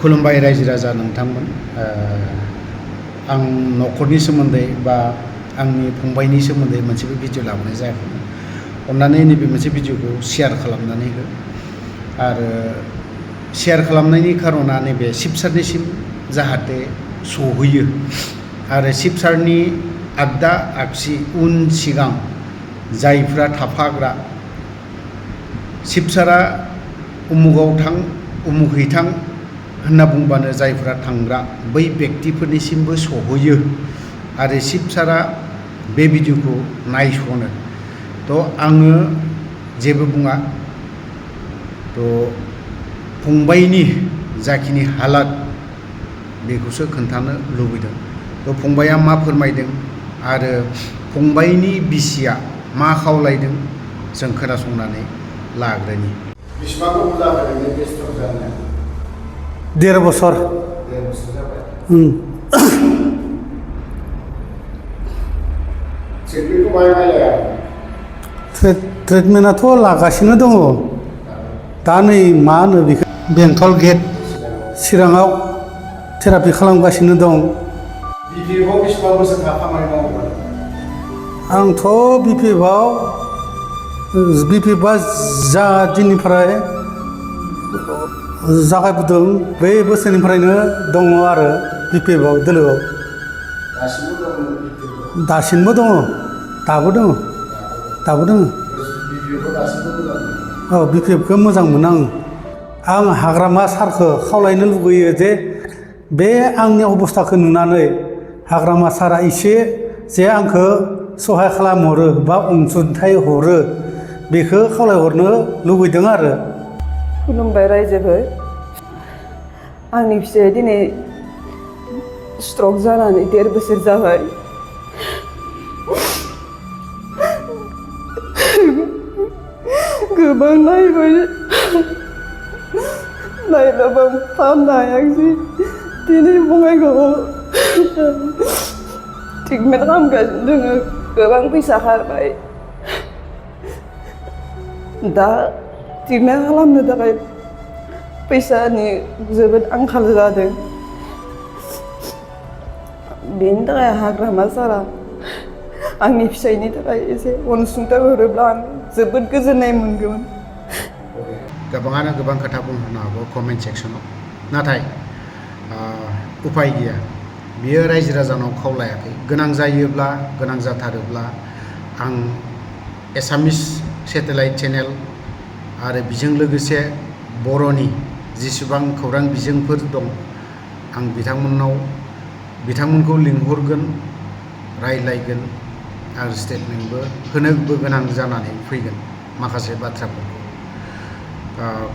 खुलुमबाय रायजो राजा नोंथांमोन आं न'खरनि सोमोन्दै बा आंनि फंबायनि सोमोन्दै मोनसेबो भिडिअ लाबोनाय जायाखैमोन अन्नानै नैबे मोनसे भिडिअखौ शेयार खालामनानै हो आरो शेयार खालामनायनि खारना नैबे शिबसारनिसिम जाहाथे सहैयो आरो शिबसारनि आगदा आगसि उन सिगां जायफ्रा थाफाग्रा शिबसारा उमुगाव थां उमुखै थां होनना बुंबानो जायफ्रा थांग्रा बै व्यक्तिफोरनिसिमबो सहैयो आरो शिबसारा बे भिडिअखौ नायसनो आङो जेबो बुङा फंबायनि जाखिनि हालात बेखौसो खोन्थानो लुबैदों फंबाया मा फोरमायदों आरो फंबायनि बिसिया मा खावलायदों जों खोनासंनानै लाग्रोनि। बेसेबां गोबाव जाबाय नोङो बेस्थ' जानो? 1.5 बोसोर। 1.5 बोसोर जाबाय। ट्रिटमेन्टखौ मायावहाय लाया? ट्रिटमेन्टआथ' लागासिनो दङ। दा नै मा होनो बेखौ बेंटल गेट चिराङाव थेरापि खालामगासिनो दं। बिपिएफआव बेसेबां बोसोर खामानि मावबाय? आंथ' बिपिएफआ जा दिननिफ्राय जागायबोदों बै बोसोरनिफ्रायनो दङ आरो बिपिएफआव दोलोआव। दासिमबो दङ दाबो दङ। औ बिपिएफखौ मोजां मोनो आं हाग्रामा सारखौ खावलायनो लुगैयो जे बे आंनि अबस्थाखौ नुनानै हाग्रामा सारा एसे जे आंखौ सहाय खालामहरो बा अनसुंथाइ हरो बेखौ खावलायहरनो लुबैदों आरो। खुलुमबाय रायजोफोर। आंनि फिसाया दिनै स्ट्रक जानानै 1.5 बोसोर जाबाय। गोबां नायबाय नायब्लाबो फाहामनो हायाखिसै। दिनै बङाइगावआव ट्रिटमेन्ट खालामगासिनो दोङो। गोबां फैसा खारबाय। दा ट्रिटमेन्ट खालामनो थाखाय फैसानि जोबोद आंखाल जादों। बेनि थाखाय हाग्रामा सारा आंनि फिसायनि थाखाय एसे अनसुंथाइ हरोब्ला आं जोबोद गोजोननाय मोनगौमोन। गोबाङानो गोबां खोथा बुंहरनो हागौ कमेन्ट सेक्सनाव, नाथाय उपाय गैया। बियो रायजो राजानाव खावलायाखै। गोनां जायोब्ला गोनां जाथारोब्ला आं एसामिस सेटेलाइट चेनेल आरो बेजों लोगोसे बर'नि जेसेबां खौरां बिजोंफोर दं आं बिथांमोनखौ लिंहरगोन, रायज्लायगोन आरो स्टेटमेन्टबो होनोबो गोनां जानानै फैगोन। माखासे बाथ्राफोरखौ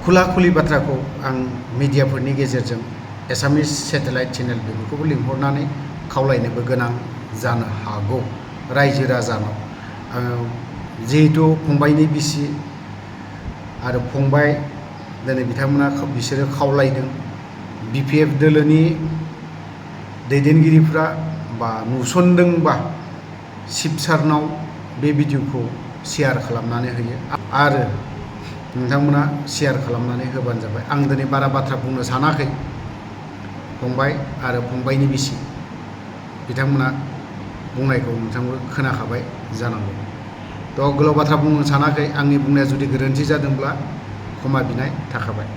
खुला खुलि बाथ्राखौ आं मिडियाफोरनि गेजेरजों एसामिस सेटेलाइट चेनेल बेफोरखौबो लिंहरनानै खावलायनोबो गोनां जानो हागौ रायजो राजानाव। जिहेथु फंबायनि बिसि आरो फंबाय दिनै बिसोरो खावलायदों बिपिएफ दोलोनि दैदेनगिरिफ्रा बा नुसनदोंबा शिबसारनाव बे भिडिअखौ शेयार खालामनानै होयो आरो नोंथांमोना शेयार खालामनानै होबानो जाबाय। आं दिनै बारा बाथ्रा बुंनो सानाखै। फंबाय आरो फंबायनि बिसि बिथांमोना बुंनायखौ नोंथांमोन खोनाखाबाय जानांगौ। गोलाव बाथ्रा बुंनो सानाखै। आंनि बुंनाया जुदि गोरोन्थि जादोंब्ला क्षमा बिनाय थाखाबाय।